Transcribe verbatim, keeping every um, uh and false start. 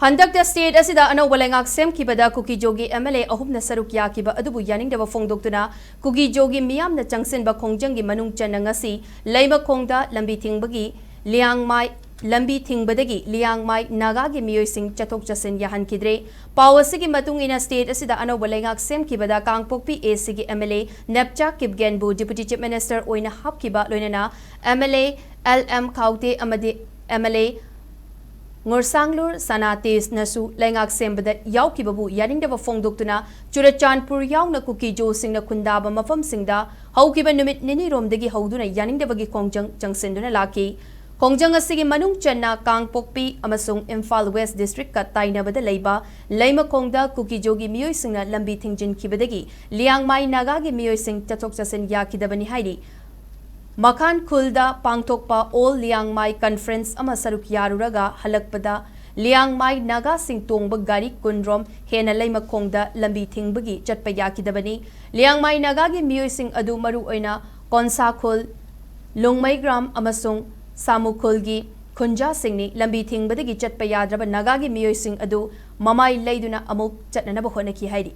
ꯍꯟꯗꯛꯇ state ꯑꯁꯤꯗ ꯑꯅꯧꯕ ꯂꯩꯉꯥꯛ ꯁꯦꯝꯈꯤꯕꯗ ꯀꯨꯀꯤꯖꯣꯒꯤ MLA ꯑꯍꯨꯝꯅ ꯁꯔꯨꯛ ꯌꯥꯈꯤꯕ ꯑꯗꯨꯕꯨ ꯌꯥꯅꯤꯡꯗꯕ ꯐꯣꯡꯗꯣꯛꯇꯨꯅ ꯀꯨꯀꯤꯖꯣꯒꯤ ꯃꯤꯌꯥꯝꯅ ꯆꯪꯁꯤꯟꯕ ꯈꯣꯡꯖꯪꯒꯤ ꯃꯅꯨꯡ ꯆꯟꯅ ꯉꯁꯤ ꯂꯩꯃꯈꯣꯡꯗ ꯂꯝꯕꯤ ꯊꯤꯡꯕꯒꯤ ꯂꯤꯌꯥꯡꯃꯥꯏ ꯂꯝꯕꯤ ꯊꯤꯡꯕꯗꯒꯤ ꯂꯤꯌꯥꯡꯃꯥꯏ ꯅꯥꯒꯥꯒꯤ ꯃꯤꯑꯣꯏꯁꯤꯡ ꯆꯠꯊꯣꯛ ꯆꯠꯁꯤꯟ ꯌꯥꯍꯟꯈꯤꯗ꯭ꯔꯦ꯫ ꯄꯥꯎ ꯑꯁꯤꯒꯤ ꯃꯇꯨꯡ ꯏꯟꯅ state ꯑꯁꯤꯗ ꯑꯅꯧꯕ ꯂꯩꯉꯥꯛ ꯁꯦꯝꯈꯤꯕꯗ ꯀꯥꯡꯄꯣꯛꯄꯤ ACꯒꯤ MLA ꯅꯦꯞꯆꯥ ꯀꯤꯞꯒꯦꯟꯕꯨ Deputy Chief Minister ꯑꯣꯏꯅ ꯍꯥꯞꯈꯤꯕ ꯂꯣꯏꯅꯅ MLA LM ꯈꯥꯎꯇꯦ ꯑꯃꯗꯤ MLA ꯉꯣꯔꯁꯥꯡꯂꯨꯔ ꯁꯅꯥꯇꯦꯖꯅꯁꯨ ꯂꯩꯉꯥꯛ ꯁꯦꯝꯕꯗ ꯌꯥꯎꯈꯤꯕꯕꯨ ꯌꯥꯅꯤꯡꯗꯕ ꯐꯣꯡꯗꯣꯛꯇꯨꯅ ꯆꯨꯔꯆꯥꯟꯄꯨꯔ ꯌꯥꯎꯅ ꯀꯨꯀꯤꯖꯣꯁꯤꯡꯅ ꯈꯨꯟꯗꯥꯕ ꯃꯐꯝꯁꯤꯡꯗ ꯍꯧꯈꯤꯕ ꯅꯨꯃꯤꯠ ꯅꯤꯅꯤꯔꯣꯝꯗꯒꯤ ꯍꯧꯗꯨꯅ ꯌꯥꯅꯤꯡꯗꯕꯒꯤ ꯈꯣꯡꯖꯪ ꯆꯪꯁꯤꯟꯗꯨꯅ ꯂꯥꯛꯈꯤ꯫ ꯈꯣꯡꯖꯪ ꯑꯁꯤꯒꯤ ꯃꯅꯨꯡ ꯆꯟꯅ ꯀꯥꯡꯄꯣꯛꯄꯤ ꯑꯃꯁꯨꯡ ꯏꯝꯐꯥꯜ West Districtꯀ ꯇꯥꯏꯅꯕꯗ ꯂꯩꯕ ꯂꯩꯃꯈꯣꯡꯗ ꯀꯨꯀꯤꯖꯣꯒꯤ ꯃꯤꯑꯣꯏꯁꯤꯡꯅ ꯂꯝꯕꯤ ꯊꯤꯡꯖꯤꯟꯈꯤꯕꯗꯒꯤ ꯂꯤꯌꯥꯡꯃꯥꯏ ꯅꯥꯒꯥꯒꯤ ꯃꯤꯑꯣꯏꯁꯤꯡ ꯆꯠꯊꯣꯛ ꯆꯠꯁꯤꯟ ꯌꯥꯈꯤꯗꯕꯅꯤ ꯍꯥꯏꯔꯤ꯫ ꯃꯈꯥꯟ ꯈꯨꯜꯗ ꯄꯥꯡꯊꯣꯛꯄ All ꯂꯤꯌꯥꯡꯃꯥꯏ Conference ꯑꯃ ꯁꯔꯨꯛ ꯌꯥꯔꯨꯔꯒ ꯍꯜꯂꯛꯄꯗ ꯂꯤꯌꯥꯡꯃꯥꯏ ꯅꯥꯒꯥꯁꯤꯡ ꯇꯣꯡꯕ ꯒꯥꯔꯤ ꯀꯨꯟꯔꯣꯝ ꯍꯦꯟꯅ ꯂꯩꯃꯈꯣꯡꯗ ꯂꯝꯕꯤ ꯊꯤꯡꯕꯒꯤ ꯆꯠꯄ ꯌꯥꯈꯤꯗꯕꯅꯤ꯫ ꯂꯤꯌꯥꯡꯃꯥꯏ ꯅꯥꯒꯥꯒꯤ ꯃꯤꯑꯣꯏꯁꯤꯡ ꯑꯗꯨ ꯃꯔꯨꯑꯣꯏꯅ ꯀꯣꯟꯁꯥ ꯈꯨꯜ, ꯂꯣꯡꯃꯩꯒ꯭ꯔꯥꯝ ꯑꯃꯁꯨꯡ ꯁꯥꯃꯨ ꯈꯨꯜꯒꯤ ꯈꯨꯟꯖꯥꯁꯤꯡꯅꯤ꯫ ꯂꯝꯕꯤ ꯊꯤꯡꯕꯗꯒꯤ ꯆꯠꯄ ꯌꯥꯗ꯭ꯔꯕ ꯅꯥꯒꯥꯒꯤ ꯃꯤꯑꯣꯏꯁꯤꯡ ꯑꯗꯨ ꯃꯃꯥꯏ ꯂꯩꯗꯨꯅ ꯑꯃꯨꯛ ꯆꯠꯅꯅꯕ ꯍꯣꯠꯅꯈꯤ ꯍꯥꯏꯔꯤ꯫